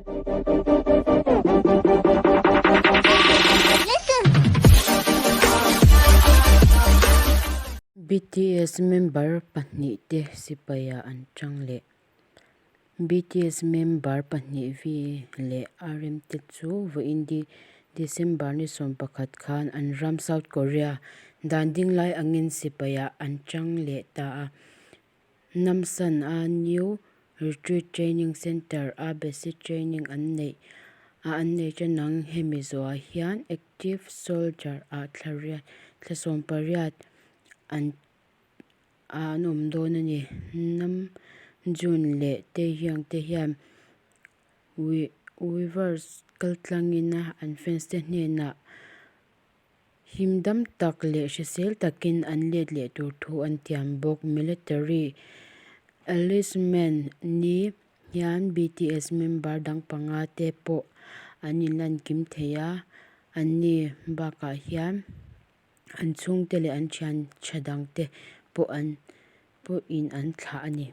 BTS member pahnihte sipaiah an tang leh. BTS member pahnih V leh RM te chu vawiin December ni 11 khan an ram South Korea dan ding lai angin sipaiah an tang leh ta a. Namsan a New Retreat Training Centre a basic training an neih a an nei tan ang. Hemi zawhah hian Active Soldier ah thla riat thla 18 an ah an awm dawn a ni. Namjoon leh Taehyung te hian Weverse kaltlangin an fans te hnenah Him dam tak leh hrisel takin an let leh tur thu an tiam bawk. Military enlistment ni hian BTS member dang panga te pawh an inlan kim thei a, anni bakah hian an chhungte leh an thian tha dangte pawh an pawhin an thlah a ni.